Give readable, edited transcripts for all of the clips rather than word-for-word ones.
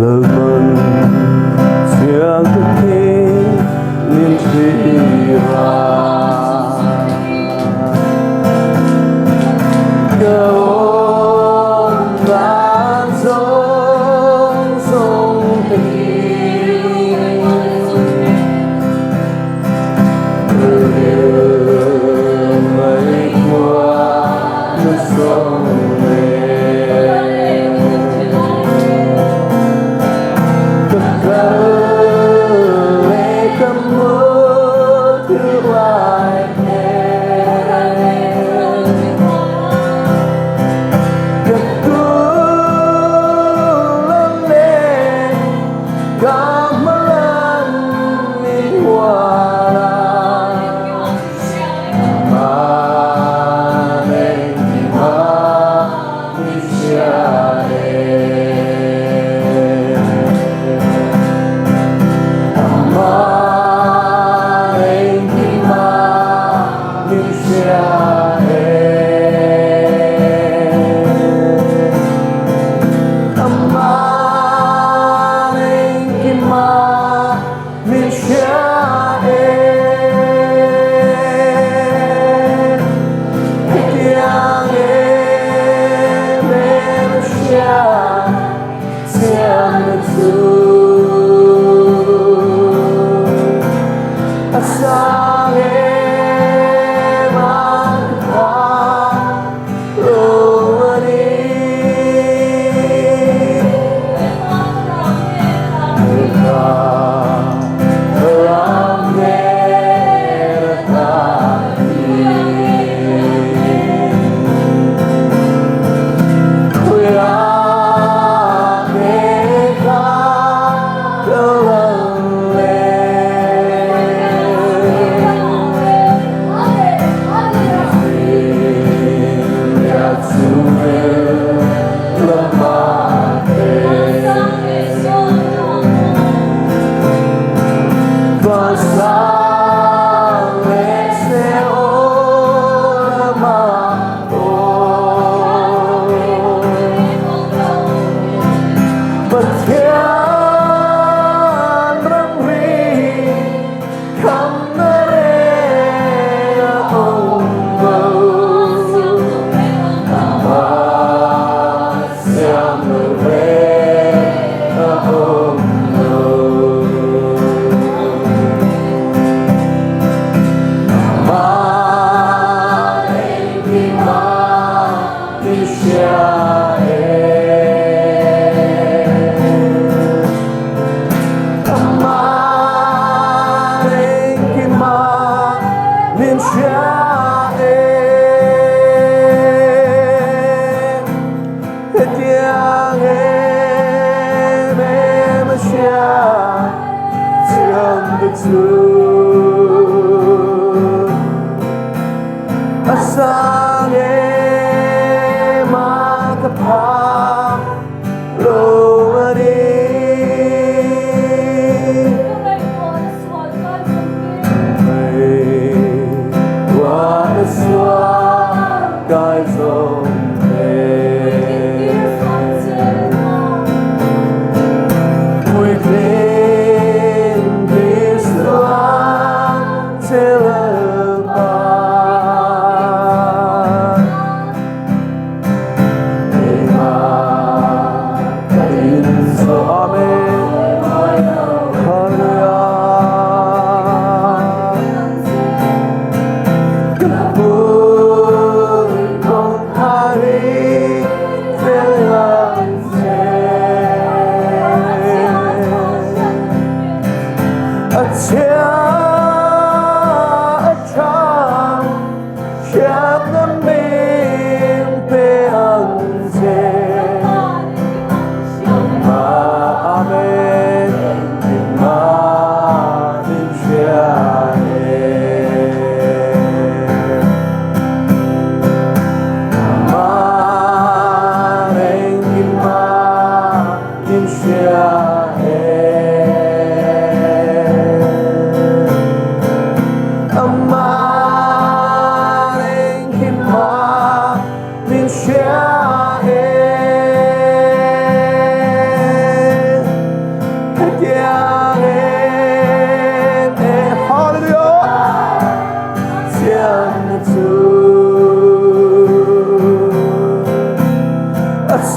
Lalpan chiang takin min thlir a. Ka awm dan zawng zawng te hi Ka ril ngaihtuah nasa Ka kal leh ka muthilh lai hmel Ka kul a leh ka hmalam min hual a. Min hria e. Hetiang em em a hria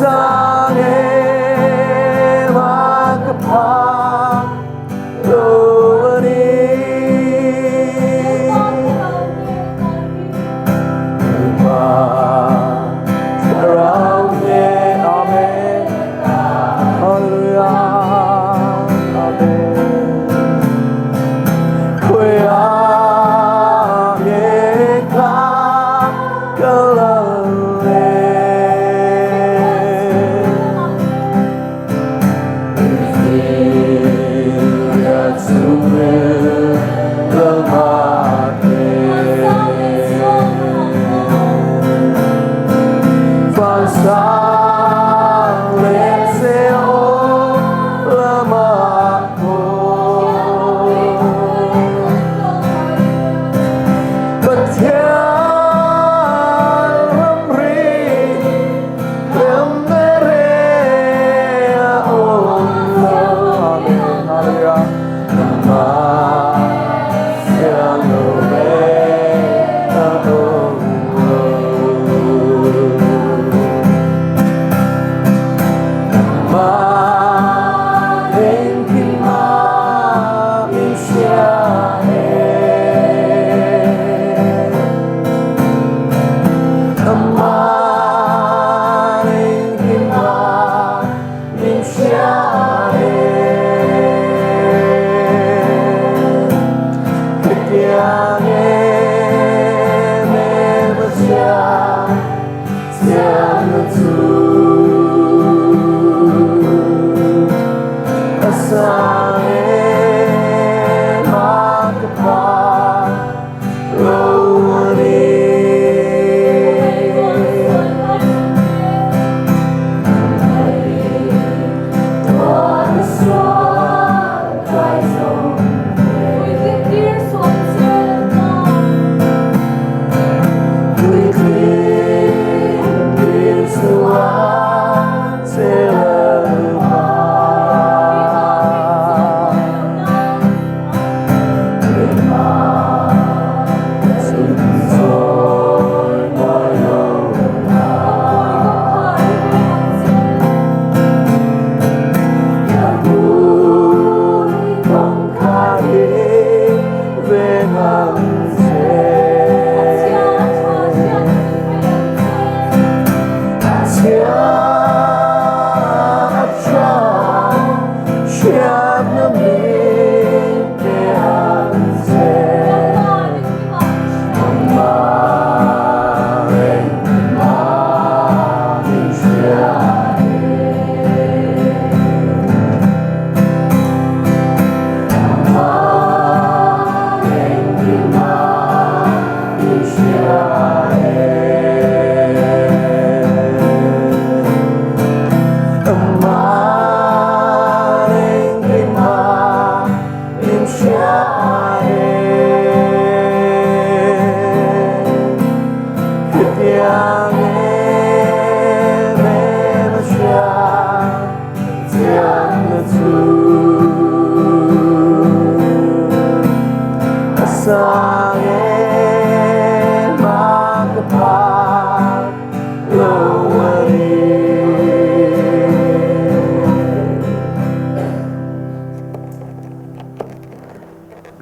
Sang em a ka phak lo a ni. Lalpa thlarau hneh Amen Hallelujah Amen Khawiah nge ka kal ang le?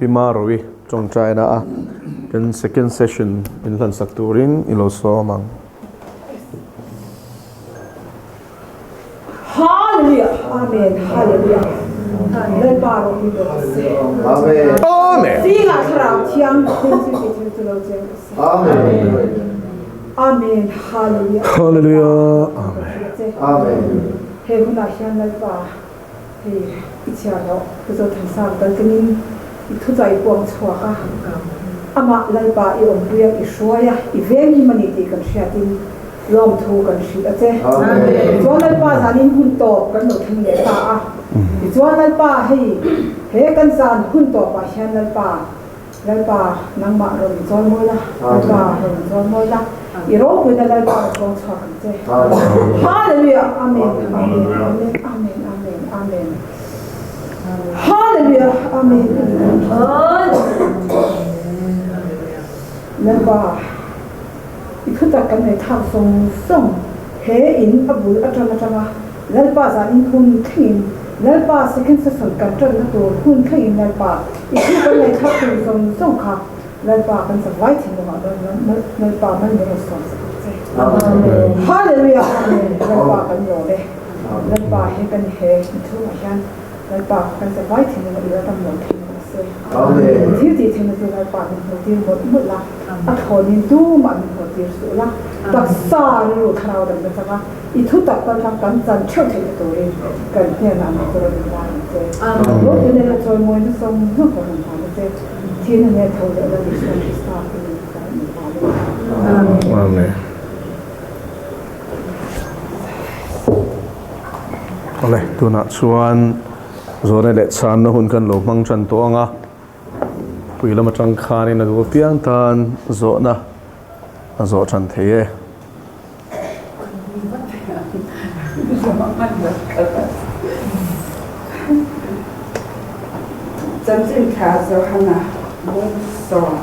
Pi Marowi tawngtaina a kan second session in hlansak turin i lo sawm ang. Hallelujah Amen Hallelujah Lalpa ropui rawh se. Amen. Amen. Zingah thlarau thiang hlim chu ti thil chu lo cheng rawh se. Amen. Amen Hallelujah. Hallelujah. Amen. Amen. He hunah hian Lalpa hei i chhiar loh Pu Zothansang kaltlingin i thuchai puang chhuak a, amah Lalpa i awmpuia i hruaia i veng him a ni tih kan hriatin Lawmthu kan hrilh a che. Tichuan Lalpa zanin hun tawp kan lo thleng leh ta a. Tichuan Lalpa hei he kan zan hun tawpah hian Lalpa, Lalpa nangmah rawn chawl mawi la, Lalpa rawn chawl mawi la, i ropuina Lalpa rawn kawng chhuak ang che. Hallelujah! Amen! Amen! Amen! Amen! Amen! Amen! Hallelujah! Amen! Lalpa. I thutak kan ngaihthlak zawng zawng. He in a bul aṭan aṭanga Lalpa zanin hun thlengin, Lalpa second session kan ṭanna tur hun thlengin Lalpa i thu kan ngaihthlak tur zawng zawng kha Lalpa kan zavai thinlungah Lalpa mal min rawn sawm sak ang che. Hallelujah! Lalpa kan lawm e. Lalpa he kan he inchhungah hian Lalpa kan zavai thinlungah i ram lo thleng rawh se. Thil tih theihna chu Lalpa min hmuhtir mawlh mawlh a, a thlawnin tumah min hmuhtir suh la, taksa rilru thlarau damna changa i thu tak kaltlang kan chan theuh theihna turin kan hnenah min chu rawn inlar ang che. Ropui nena chawimawina sawm hnawk ka rawn hlan a che. Thihna nen tho leh Lal Isua Krista hmingin ka rawn inhlan a ni. Amen. Awle, tunah chuan zawhna leh chhanna hun kan lo hmang tan tawh ang a, pui lam atang khanin a duh apiang tan zawhna a zawh tan thei e. Chanchin tha Johana bung sawm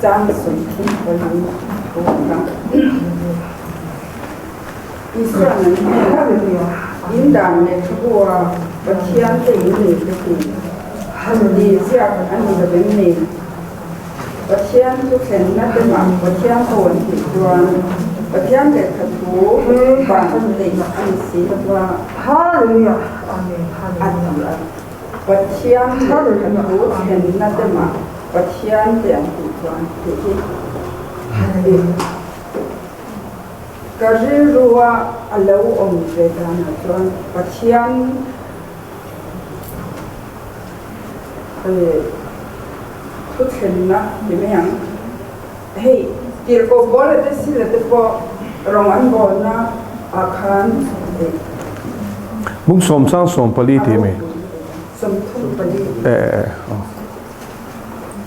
chang 34 thu kha Isuan an hnenah, In dan leh thubua Pathian te in ni ka ti. Ni ziak a ni lo em ni? Pathian chu thlenna te mah Pathian ho an tih chuan Pathian lehkha thu van neih a ni si lo va. Hallelujah Amen A ti a. Pathian lehkha thu thlenna te mah Pathian te an tih chuan tih hi Ka rilrua a lo awm ve danah chuan Pathian thu thlenna ni mai ang. Hei tirhkoh Paula te Sila te pawh rawng an bawlna ah khan Bung sawm chang 14 tih mi? 34. E e e.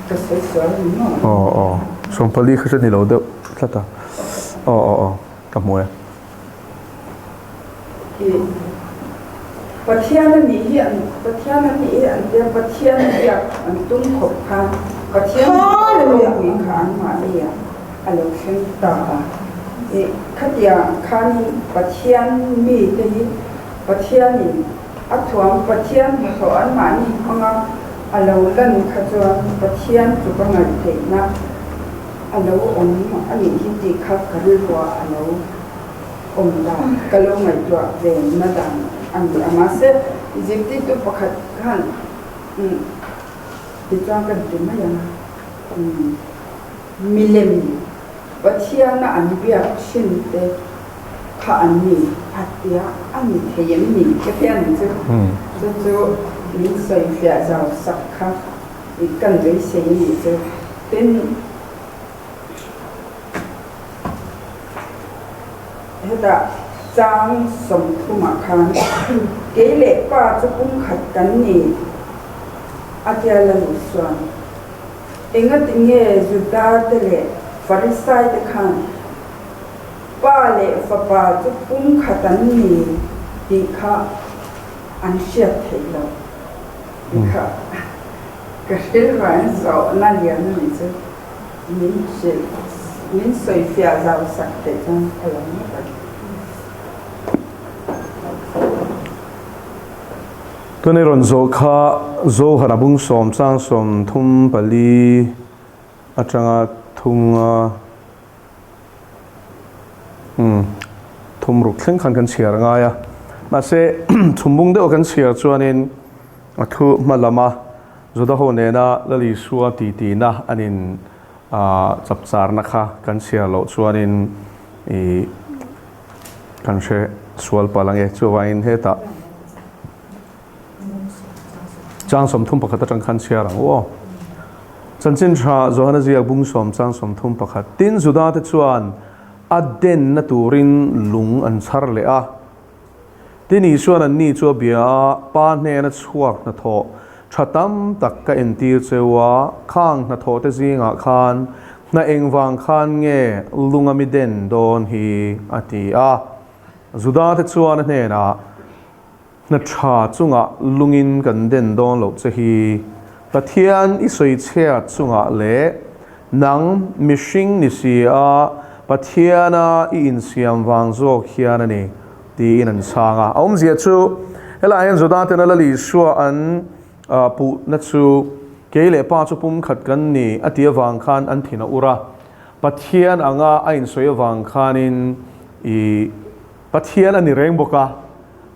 Ka sawi sual ni maw? Aw aw. 14 kha chu ni lo deuh tlat a. Aw aw aw. Ka hmu e. I Pathian a nih hi an Pathian a nih hi an tia Pathian biak an tum khawp khan Pathian ropui kha an mahni ah a lo thleng ta a. I khatia khanin Pathian mi te hi Pathianin a thuam Pathian hnathawh an mahni hmanga a lo lan kha chuan Pathian chu ka ngaihtheihna a lo awm a nih hi tih kha ka rilruah a lo awm dan ka lo ngaihtuah ve na dan a ni a. Mahse, zirtirtu pakhat khan tichuan kan ti mai ang a, milem Pathiana an biak thin te kha an ni a tia a ni thei em ni ka ti a ni chu. Chu chu min sawifiah zau sak kha kan beisei a nih chu. Tin. Hetah chang 30 ah khan kei leh pa chu pumkhat kan ni a tia la luh chuan engati nge Juda te leh Farisai te khan pa leh fapa chu pumkhat an ni tih kha an hriat theih loh tih kha ka hrilhruai zawhna lian a nih chu. Min hrilh, min sawifiah zau sak teh chuan ka lo ngawt ang. Tuni rawn zawh kha Zohana bung sawm chang 34 atanga thunga umm thum ruk thleng khan kan chhiar ngai a. Mahse chhum bung deuh kan chhiar chuanin a thu hma lama Juda ho nena Lal Isua titihna an in chapcharna kha kan chhiar loh chuanin i kan hre sual palh ange. Chuvangin hetah chang 31 atang khan chhiar ang u aw. Chanchin tha Johana ziak bung sawm chang 31 Tin Juda te chuan a denna turin lung an chhar leh a. Tin Isuan anni chu a bia a, Pa hnena chhuak hnathawh tha tam tak ka entir cheu a, khang hnathawh te zingah khan hna engvang khan nge lunga mi den dawn hi? a ti a. Juda te chuan a hnenah, Hna tha chungah lungin kan den dawn loh che hi, Pathian i sawichhiat chungah leh nang mihring ni si a, Pathiana i insiam vang zawk hian a ni, tiin an chhang a. A awmzia chu, helaiah hian Juda tena Lal Isua an puhna chu kei leh Pa chu pumkhat kan ni a ti avang khan an thin a ur a. Pathian anga a insawi avang khanin i Pathian a ni reng bawk a,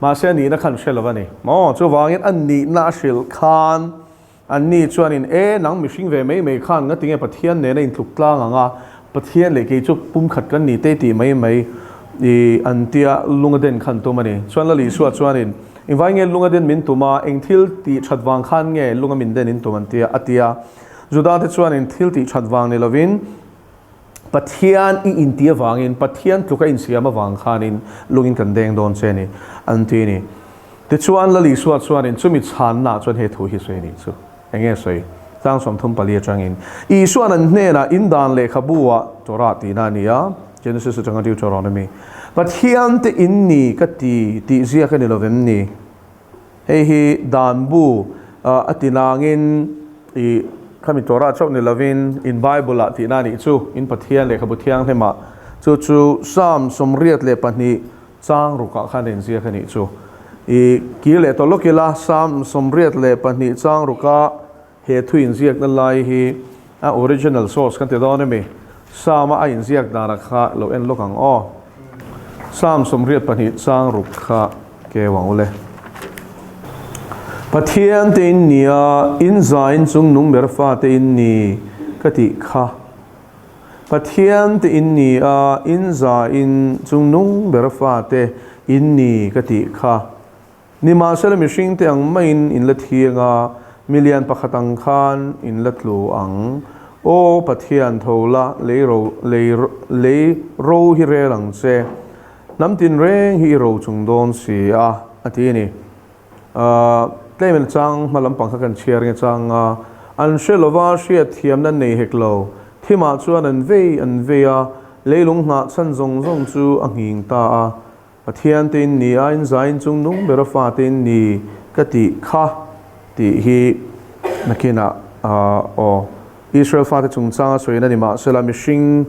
mahse a nihna khan hre lo a ni maw? Chuvangin a nihna a hrilh khan Anni chuanin, E, nang mihring ve mai mai khan nga tinge Pathian nena intluk tlang ang a, Pathian leh kei chu pumkhat kan ni te tih mai mai i an tia lung a den khan tum a ni. Chuan Lal Isua chuanin, Engvai nge lung a den min tum a, eng thil tih that vang khan nge lung a min den in tum an tia a ti a. Juda te chuanin thil tih that vang ni lovin Pathian i inti avangin, Pathian tluka insiam avang khanin lungin kan deng dawn che a ni, an ti a ni. Tichuan, Lal Isua chuanin chumi chhannaah chuan he thu hi sawi a nih chu. Eng nge sawi? Tlang 34 atangin, Isua'n an hnenah in dan lehkhabu ah Torah tihna a ni a, Genesis atanga Deuteronomy, Pathian te in ni ka ti tih ziak a ni lovem ni? Hei hi dan bu a ti nangin i khami Torah chauh ni lovin in Bible ah tihna a nih chu, in Pathian lehkhabu thianghlimah. Chu chu Psalm 82 chang rukah khan a inziak a nih chu. I kir leh tawh lawk ila, Psalm 82 chang ruka he thu inziakna lai hi a original source kan ti dawn a mi? Psalm a a inziak danah kha lo en lawk ang aw. Psalm 82 chang ruk kha keu ang ule. Pathian te in ni a, in zain chung nung ber fa te in ni ka tih kha. Pathian te in ni a, in zain chung nung ber fa te in ni ka tih kha. Nimahsela mihringte ang maiin in la thiang a, milian pakhat ang khan in la tlu ang. Aw Pathian, tho la, lei ro, lei, lei ro hi rel ang che. Hnam tinreng hi i ro chung dawn si a, a ti a ni. Ahh, tlem in chang hma lampang kha kan chhiar nge chang a, an hre lova hriat thiamna nei hek lo. Thimah chuan an vei an vei a, leilung nghah chhan zawng zawng chu a nghing ta a. Pathian te in ni a, in zain chung nung ber a fate in ni ka tih kha tih hi nakinah aw Israel fate chungchanga sawina ni mahsela mihring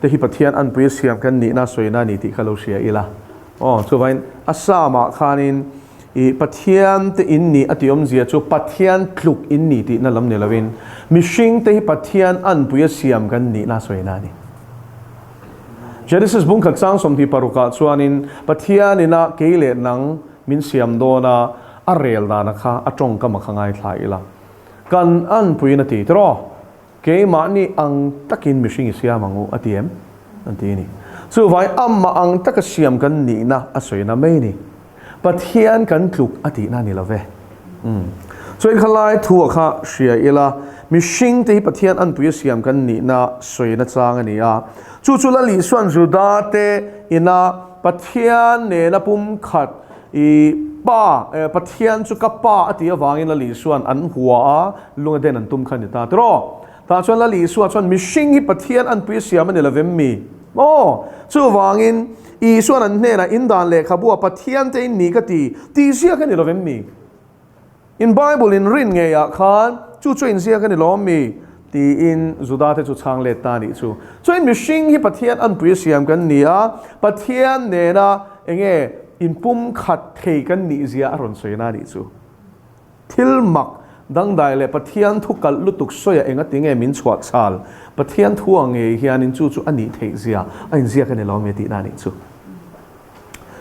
te hi Pathian anpui a siam kan nihna sawina a ni tih kha lo hria ila. Aw chuvangin a Psalm-ah khanin i Pathian te in ni a tih awmzia chu Pathian tluk in ni tihna lam ni lovin mihring te hi Pathian anpui a siam kan nihna sawina a ni. Genesis bung khat chang 26 ah chuanin Pathian ina kei leh nang min siam dawn a, a rel dana kha a tawngkam a kha ngaithla ila. Kan anpuiin a ti tiraw? Keimahni ang takin mihring i siam ang u a ti em? An ti a ni. Chuvai amah ang taka siam kan nihna a sawina mai a ni. Pathian kan tluk a tihna a ni lo ve. Umm. Chuan khalai thu a kha hria ila, mihring te hi Pathian anpui a siam kan nihna sawina chang a ni a. Chu chu Lal Isua'n Juda te ina Pathian nena pumkhat i Pa, Pathian chu ka Pa a tih avangin Lal Isua'n an hua a, lung a den an tum kha a ni ta tiraw? Tah chuan Lal Isua chuan mihring hi Pathian anpui a siam a ni lovem mi? Maw? Chuvangin, Isua'n an hnenah in dan lehkhabu a Pathian te in ni ka ti, tih ziak a ni lovem mi? In Bible in rin ngeiah khan chu chu in ziak a ni lawm mi? Tiin Juda te chu chhang let ta a nih chu. Chuan mihring hi Pathian anpui a siam kan ni a, Pathian nena enge inpumkhat thei kan nih zia a rawn sawi na a nih chu. Thil mak dangdai leh Pathian thu kalh lutuk sawiah enga tinge min chhuah chhal? Pathian thu ang ngei hianin chu chu a nih theih zia a inziak a ni lo nge tihna a nih chu.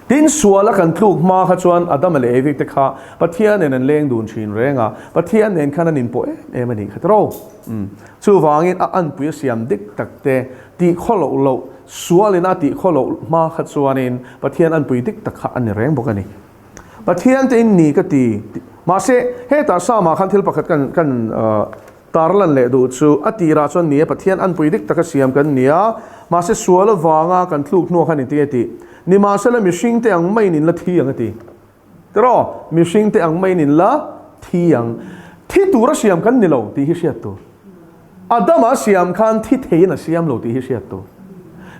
Tin, suala kan tluk hma kha chuan Adama leh Evi te kha Pathian nen an leng dun thin reng a, Pathian nen khan an inpawh em em a nih kha tiraw? Umm. Chuvangin a anpui a siam dik tak te tih khawloh loh, sualin a tih khawloh hma kha chuanin Pathian anpui dik tak kha a ni reng bawk a ni. Pathian te in ni ka ti. Mahse, hetah Psalm-ah khan thil pakhat kan kan tarlan leh duh chu a tirah chuan ni e, Pathian anpui dik taka siam kan ni a, mahse sual avanga kan tluk hnuah khan inti a ti. Nimahsela mihring te ang maiin in la thi ang a ti. Tiraw? Mihring te ang maiin in la thi ang. Thi tura siam kan ni lo tih hi hriat tur. Adama siam khan thi theiin a siam lo tih hi hriat tur.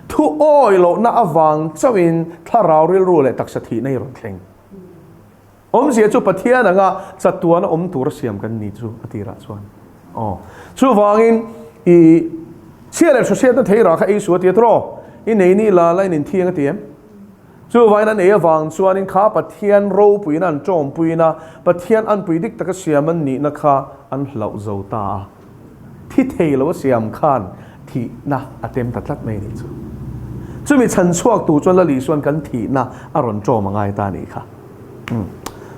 Thu awi lohna avang chauhin thlarau rilru leh taksa thihna hi rawn thleng. Awmzia chu Pathian anga chatuana awm tura siam kan ni chu a tirah chuan. Aw. Chuvangin i chhia leh hruhriatna thei rah kha ei suh a ti a tiraw? I nei ni la la in inthiang a ti em? Chuvangin an ei avang chuanin kha Pathian ropuina an tawmpuina, Pathian anpui dik taka siam an nihna kha an hlauh zo ta a. Thi thei lo a siam khan thihna a tem ta tlat mai a nih chu. Chumi chhan chhuak tur chuan Lal Isuan kan thihna a rawn tawm a ngai ta a nih kha.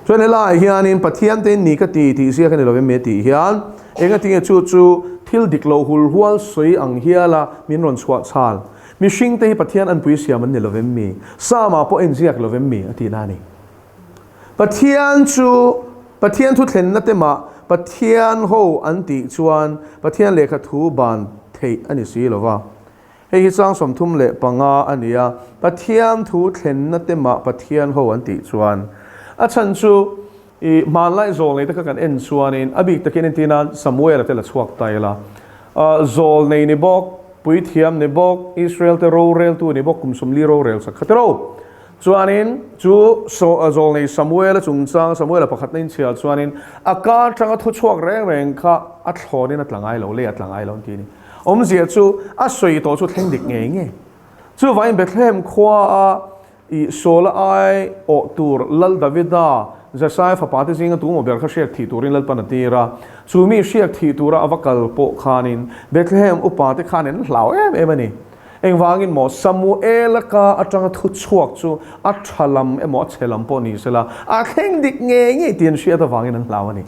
Chuan helaiah hianin Pathian te in ni ka ti tih ziak a ni lo em tih hian engatinge chu chu thil dik lo hul hual sawi ang hiala min rawn chhuah chhal. Mihring te hi Pathian anpui siam an ni lo vem mi? Sama pawh en ziak lo vem mi? A tihna a ni. Pathian chu Pathian thu thlenna te mah Pathian ho an tih chuan Pathian lehkha thu ban theih a ni si lo va. Hei hi chang 35 a ni a, Pathian thu thlenna te mah Pathian ho an tih chuan a chhan chu i hmanlai zawlnei te kha kan en chuanin a bik takin entir nan Samuel-a te la chhuak ta ila. Zawlnei ni bawk, puithiam ni bawk, Israel te roreltu ni bawk kum 40 rorel sak kha tiro. Chuanin chu zawlnei Samuel-a chungchang Samuel-a pakhatna inchhiar chuanin a ka atanga thu chhuak reng reng kha a thlawnin a tla ngai lo, lei a tla ngai lo an ti a ni. Awmzia chu a sawi tawh chu thleng dik ngei ngei. Chuvangin Bethlehem khuaa I Saula ai awh tur Lal Davida, Jesaia fapa te zinga tumaw ber kha hriak thih turin Lalpan a tir a. Chu mi hriak thih tura a va kal pawh khanin Bethlehem upa te khan an hlau em em a ni. Engvangin maw Samuela ka atanga thu chhuak chu a tha lam emaw a chhe lam pawh ni sela a thleng dik ngei ngei tih an hriat avangin an hlau a ni.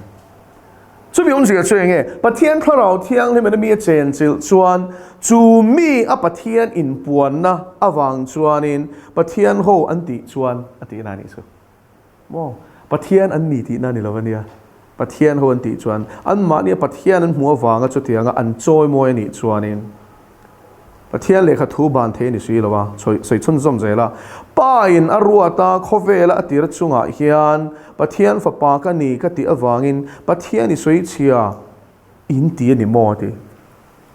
Chumi awmzia chu enge? Pathian Thlarau Thianghlim in a mi a chenchilh chuan chu mi a Pathian inpuanna avang chuanin Pathian ho an tih chuan a tihna a nih chu. Maw? Pathian an ni tihna a ni lo ania. Pathian ho an tih chuan anmahni a Pathian an hmuh avanga chutianga an chawimawi a nih chuanin Pathian lehkha thu ban thei a ni si lo a, sawi chhunzawm zel a. Pa in a ruat a, khawvela a tir chungah hian Pathian fapa ka ni ka tih avangin Pathian i sawi chhia in ti a ni maw a ti.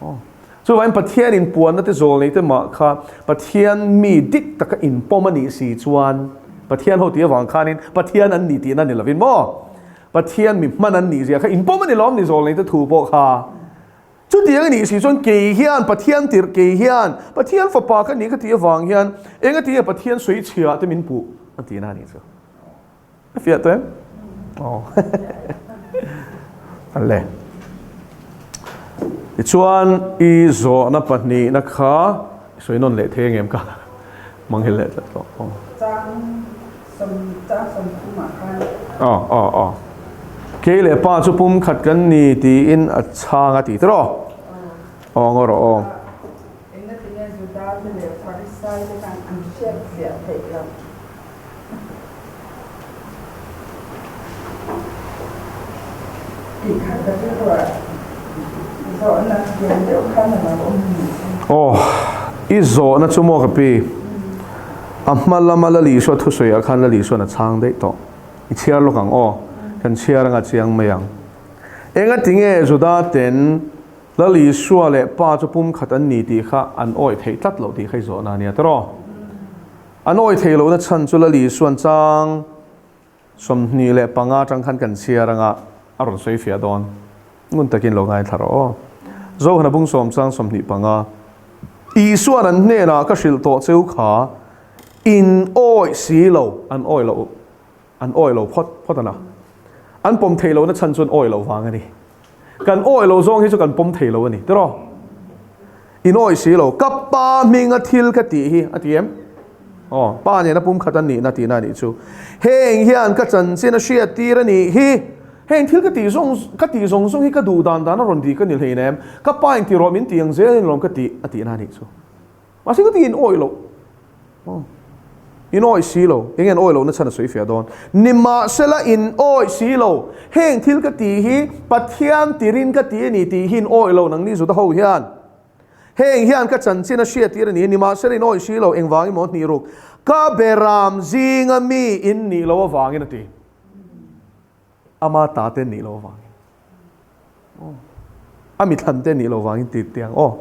Aw. Chuvangin Pathian in puanna te zawl nei te mah kha Pathian mi dik taka inpawm a nih si chuan Pathian ho tih avang khanin Pathian an ni tihna ni lovin maw? Pathian mi hman an nih zia kha inpawm a ni lawm ni zawl nei te thu pawh kha. Chutiang a nih si chuan kei hian Pathian tirh kei hian Pathian fapa ka nih ka tih avang hian eng atinge Pathian sawi chhia te min puh a tihna a nih chu. A fiah tawh em? Aw. Ale. Tichuan i zawhna pahnihna kha sawi nawn leh thei angem ka manghil leh tlat tawh. Aw. Chang sawm chang 30 ah khan. Aw aw aw. Kei leh pa chu pum khat kan ni tiin a chhang a ti tawh. Aw ngaw rawh aw. Engatinge Juda te leh Pharisai te khan an hriat fiah theih loh? Tih kha ka rilruah zawhna lian deuh khan a lo awm ni. Aw, i zawhna chu maw ka pi? A hma lama Lal Isua thusawiah khan Lal Isuan a chhang daih tawh. I chhiar lawk ang aw, kan chhiar anga chiang mai ang. Engatinge Juda ten Lal Isua leh Pa chu pumkhat an ni tih kha an awih theih tlat loh tih kha i zawhna a nia tiraw? An awih theih lohna chhan chu Lal Isuan chang 25 atang khan kan chhiar anga a rawn sawi fiah dawn. Ngun takin lo ngaithla rawh aw. Zohana bung sawm chang 25. Isuan an hnenah ka hrilh tawh cheu kha in awih si lo, an awih loh, an awih lo phawt phawt a na. An pawm theih lohna chhan chu an awih loh vang a ni. Kan awih loh zawng hi chu kan pawm thei lo a ni tiraw? In awih si lo, ka pa hminga thil ka tih hi a ti em? Aw, pa nena pumkhat an nihna tihna a nih chu. Heng hian ka chanchin a hriat tir a nih hi. Heng thil ka tih zawng ka tih zawng zawng hi ka duh dan dan a rawn dik a ni hlein em? Ka pa in ti rawh min tih ang zel in lawm ka tih a tihna a nih chu. Mahse ka ti in awih loh. Aw. In awih si lo. Eng nge an awih lohna chhan a sawi fiah dawn? Nimahsela in awih si lo. Heng thil ka tih hi Pathian tirin ka ti a ni tih hi in awih lo nangni Juda ho hian. Heng hian ka chanchin a hriat tir a ni. Nimahsela in awih si lo. Engvangin maw hnih ruk? Ka beram zinga mi in nih loh avangin a ti. Ama ta te nih loh avangin. Aw. A mi thlan te nih loh vangin ti tiang aw.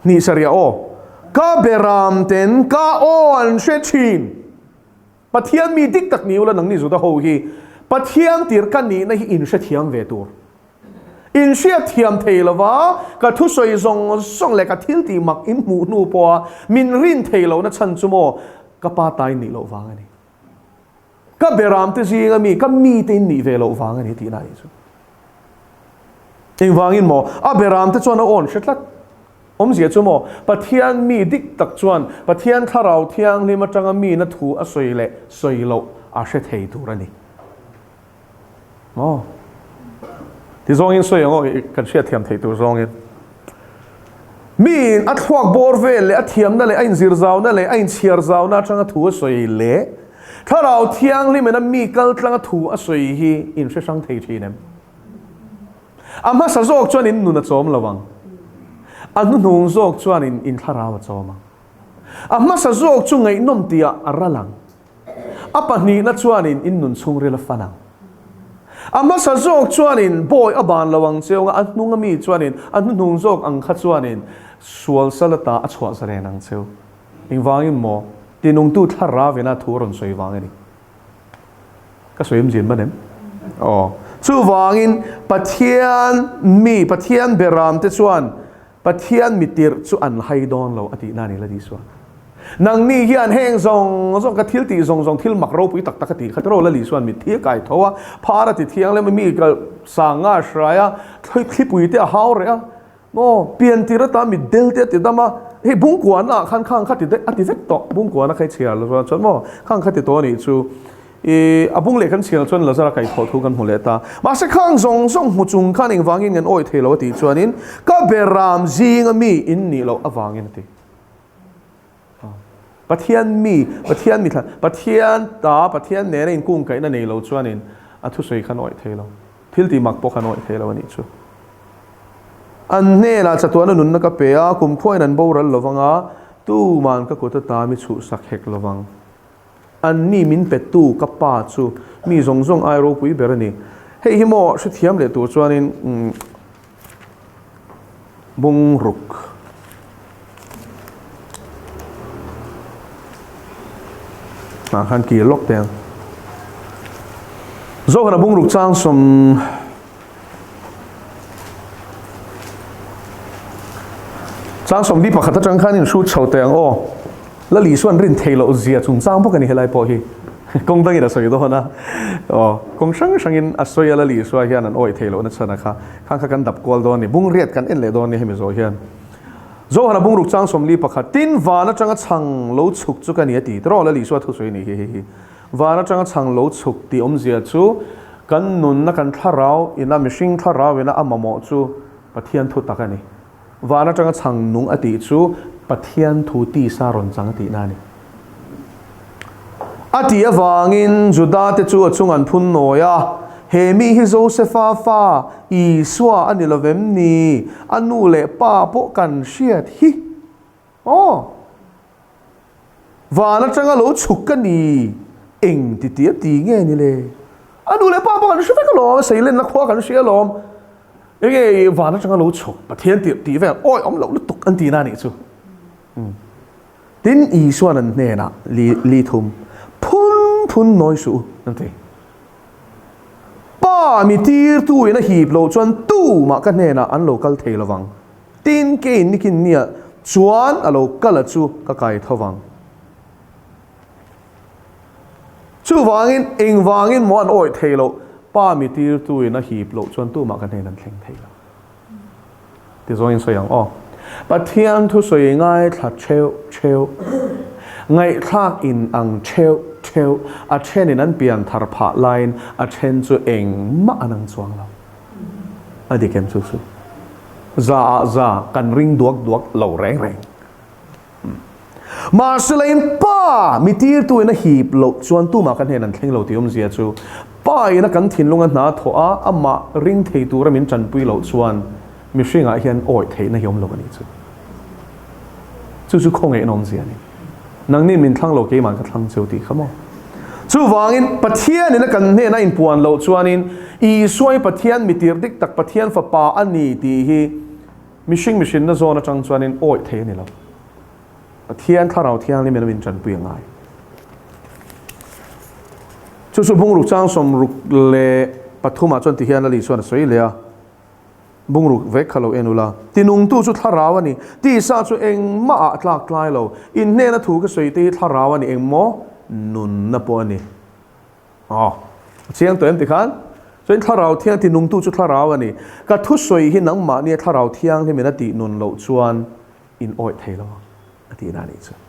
Hnih sarih aw. Ka beram ten ka aw an hre thin. Pathian mi dik tak ni ula nangni Juda ho hi Pathian tir ka nihna hi in hrethiam ve tur. In hriatthiam thei lova, ka thusawi zawng zawng leh ka thil tih mak in hmuh hnu pawha min rin thei lohna chhan chu maw ka pa ta in nih loh vang a ni. Ka beram te zinga mi, ka mite in nih ve loh vang a ni tihna a nih chu. Engvangin maw? A beram te chuan a awn hre tlat. Awmzia chu maw? Pathian mi dik tak chuan Pathian Thlarau Thianghlim atanga mina thu a sawi leh sawi loh a hre thei tur a ni. Maw? Ti zawngin sawi ang aw, kan hriatthiam theih tur zawngin. Miin a thluak bawr vel leh a thiamna leh a inzir zauna leh a inchhiar zauna atanga thu a sawi leh Thlarau Thianghlimin a mi kal tlanga thu a sawi hi inhre hrang thei thin em? A hmasa zawk chuan in nun a chawm lo ang. A hnuhnung zawk chuan in in thlarau a chawm ang. A hmasa zawk chu ngaihnawm tihah a ral ang. A pahnihna chuanin in nun chhungril a fan ang. A hmasa zawk chuanin bawi a ban lo ang cheu a, a hnunga mi chuanin a hnuhnung zawk ang kha chuanin sual sal ata a chhuah zaren ang cheu. Engvangin maw? Tinungtu thlarau ina thu a rawn sawi vang a ni. Ka sawi awmzia man em? Aw. Chuvangin Pathian mi, Pathian beram te chuan Pathian mitirh chu an hai dawn lo a tihna a ni la Isua. Nangni hian heng zawng zawng ka thil tih zawng zawng thil mak ropui tak tak a tih kha tiraw la Isua'n mitthi a kai tho a, phar a ti thianghlim a, mi ka sang nga a hrai a, thlipui te a hau reh a, maw pian tir atan mit del te a ti dam a, hei bungkuana ah khan khang kha ti a ti vek tawh, bungkuana kha i chhiar lo chuan maw khang kha ti tawh a nih chu. I a bung leh kan chhiar chuan Lazara kaihthawh thu kan hmu leh ta. Mahse khang zawng zawng hmu chung khan engvangin kan awih thei lo a tih chuanin ka beram zinga mi in nih loh avangin a ti. Pathian mi, Pathian mi thlan, Pathian ta, Pathian nena inkungkaihna nei lo chuanin a thusawi khan awih thei lo. Thil tih mak pawh khan awih thei lo a nih chu. An hnenah chatuana nunna ka pe a, kumkhuain an boral lovanga tuman ka kut ata mi chhuhsak hek lovang. An mi min pettu ka pa chu mi zawng zawng ai ropui ber a ni. Hei hi maw hrethiam leh tur chuanin bungruk ah khan kir lawk teh ang. Zohana bungruk chang sawm Chang sawmbi pakhat atang khan in hrut chho teh ang aw. Lal Isuan rin thei loh zia chungchang bawk a ni helai pawh hi. Kawng dangin a sawi dawn a. Aw, kawng hrang hrangin a sawi a Lal Isua hian an awih thei lohna chhan a kha. Khang kha kan dap kual dawn a ni. Bungriat kan en leh dawn a ni hemi zawh hian. Zohana bungruk chang sawmli pakhat, Tin, van atanga chhang lo chhuk chu ka ni a ti. Tiraw Lal Isua thusawi a ni hi hei hi. Van atanga chhang lo chhuk tih awmzia chu kan nunna kan thlarau ina mihring thlarau ina a mamawh chu Pathian thu tak a ni. Van atanga chhang nung a tih chu Pathian thu tisa rawn chang a tihna a ni. A tih avangin Juda te chu a chung an phun nawi a, He mi hi Josefa fa Isua a ni lovem ni? A nu leh pa pawh kan hriat hi. Aw! Van atanga lo chhuk ka ni, eng ti ti a ti nge ni le? A nu leh pa pawh kan hre vek alawm, a seilenna khua kan hria alawm. Enge van atanga lo chhuk, Pathian tirh tih vel awi awm loh lutuk an tihna a nih chu. Tin, Isua'n an hnenah li li thum, Phun phun nawi suh u, an ti. Pa mi tirtu in a hip loh chuan tumah ka hnenah an lo kal thei lovang. Tin, keiin nikin nia chuan a lo kal a chu ka kai tho vang. Chuvangin, engvangin maw an awih thei loh, pa mi tirtuin a hip loh chuan tumah ka hnen an thleng thei lo. Ti zawngin sawi ang aw. Pathian thusawi ngaithla theuh theuh, ngaihthlak in ang theuh theuh, a thenin an pian thar phah laiin a then chu engmah an ang chuang lo. A dik em chu chu? Za ah za kan ring duak duak lo reng reng. Mahse leiin pa mi tirtu in a hip loh chuan tumah kan hnen an thleng lo tih awmzia chu pa in a kan thinlung a hna thawh a amah ring thei tura min tanpui loh chuan mihring ah hian awih theihna hi awm lo a nih chu. Chu chu khawngaihna awmzia a ni. Nangni min thlang lo keimah ka thlang cheu tih kha maw? Chuvangin Pathianin a kan hnena inpuan loh chuanin Isua hi Pathian mitir dik tak Pathian fapa a ni tih hi mihring mihrinna zawn atang chuanin awih thei a ni lo. Pathian Thlarau Thianghlim in a min tanpui a ngai. Chu chu bungruk chang 65 ah chuan ti hian Lali chuan a sawi leh a. Bungruk vek kha lo en ula. Tinungtu chu thlarau a ni. Tisa chu engmah ah tlak tlai lo. In hnena thu ka sawi te hi thlarau a ni engmaw? Nunna pawh a ni. Aw, a chiang tawh em tikhan? Chuan thlarau thiang tinungtu chu thlarau a ni. Ka thusawi hi nangmahnia thlarau thianghlimin a tih nun loh chuan in awih thei lo ang a tihna a nih chu.